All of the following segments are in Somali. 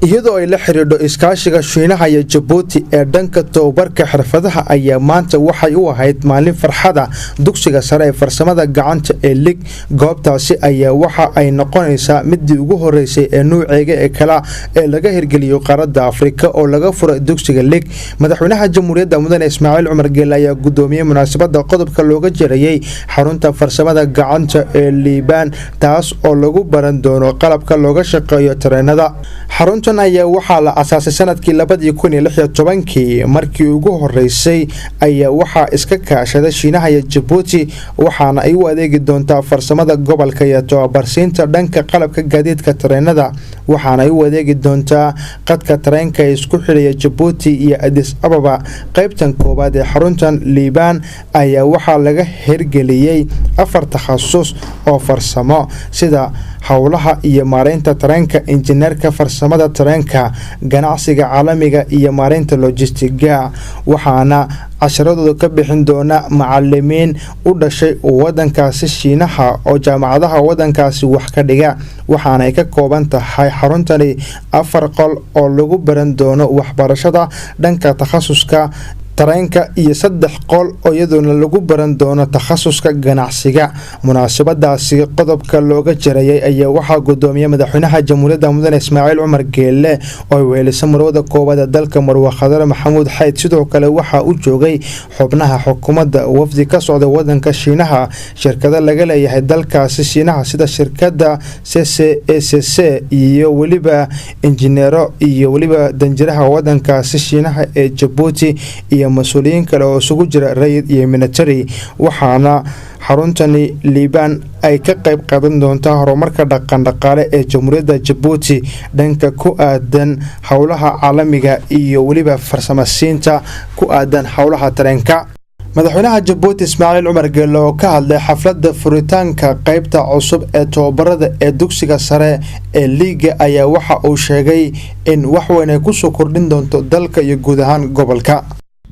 Iyadoo ay la xidhiidho iskaashiga Shiinaha iyo Jabuuti ee dhanka tababarka xirfadaha, ayaa maanta waxay u ahayd maalin farxada dugsiga sare ee farsamada gacanta ee Lig. Goobtaasi ayaa waxa ay noqonaysaa midii ugu horeysay ee nuuceega ee kala ee laga hirgeliyo qaaradda Afrika oo laga furay dugsiga Lig. Madaxweynaha Jamhuuriyadda, Mudane Ismaaciil Cumar Geele, ayaa gudoomiyey munaasabada qodobka looga jarayay xarunta farsamada gacanta ee Liibaan, taas oo lagu baran doono qalabka looga shaqeeyo tareenada. Xaruntan ayaa waxaa la asaasay sanadkii 2016-kii. Markii ugu horeysay ayaa waxaa iska kaashaday Shiinaha iyo Jabuuti, waxaana ay u adeegi doontaa farsamada gobolka iyo tababarsiinta dhanka qalabka gaadiidka tareenada, waxaana ay u adeegi doontaa qadka tareenka ee isku xidhaya Jabuuti iyo Adis Ababa. Qaybtan koowaad ee xaruntan Liibaan ayaa waxaa laga hirgeliyey afar takhasus oo farsamo, sida howlaha iyo maareynta tareenka, injineerka farsamada tareenka, ganacsiga caalamiga iyo maareynta logistiga, waxaana casharadooda ka bixin doona macalimiin u dhashay wadankaasi Shiinaha oo jaamacadaha wadankaasi wax ka dhiga. Waxaana ay ka kooban tahay xaruntani afar qol oo lagu baran doono waxbarashada dhanka takhasuska tareenka iyo saddex qol oo iyadoona lagu baran doono takhasuska ganacsiga. Munaasabadaasi qodobka looga jarayay ayaa waxaa gudoomiyey madaxweynaha Jamhuuriyadda, Mudane Ismaaciil Cumar Geele, oo ay wehelisa marwada koowaad ee dalka, Marwe Khadare Maxamuud Xayd. Sidoo kale waxaa u joogay xubnaha xukuumadda, wafdi ka socda wadanka Shiinaha, shirkado laga leeyahay dalkaasi Shiinaha sida shirkadda CCACC iyo weliba injineero, iyo weliba danjiraha wadankaasi Shiinaha ee Jabuuti, iyo mas-uuliyiin kale oo isugu jira rayid iyo military. Waxaana xaruntani Liibaan ay ka qayb qaadan doontaa horumarka dhaqan dhaqaale ee Jamhuuriyadda Jabuuti dhanka ku aadan howlaha caalamiga iyo weliba farsamasiinta ku aadan howlaha tareenka. Madaxweynaha Jabuuti, Ismaaciil Cumar Geelle, oo ka hadlay xafladda furitaanka qeybta cusub ee tababarada ee dugsiga sare ee Liiga, ayaa waxa uu sheegay in wax weyn ay kusoo kordhin doonto dalka iyo guud ahaan gobolka.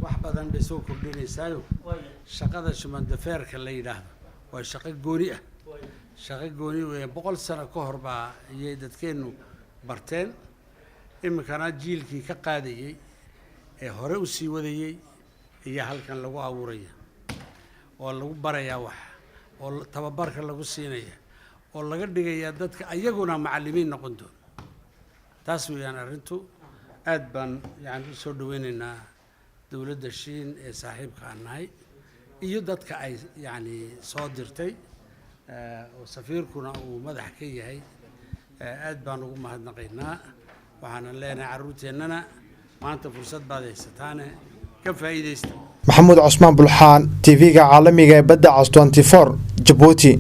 Wax badan bay soo kordhinaysaayo. Shaqada chemin de fer-ka la yidhaahdo waa shaqo gooni ah, shaqo gooni weeye. 100 sano ka hor baa ayay dadkeennu barteen. Iminkana jiilkii ka qaadayey ee hore u sii wadayey ayaa halkan lagu abuuraya oo lagu barayaa wax oo tababarka lagu siinaya oo laga dhigayaa dadka ayaguna macallimiin noqon doona. Taas weeyaan arrintu. Aad baan yani u soo dhaweynaynaa dowladda Shiin ee saaxiibka aan nahay iyo dadka ay yacni soo dirtay oo safiirkuna uu madax ka yahay. Aad baan ugu mahadnaqaynaa. Waxaanan leenahay carruurteennana maanta fursad baad haysataane, ka faa'iidaysta. Maxamuud Cusmaan Bulxaan, TV-ga caalamiga ee Badda Cas 24, Jabuuti.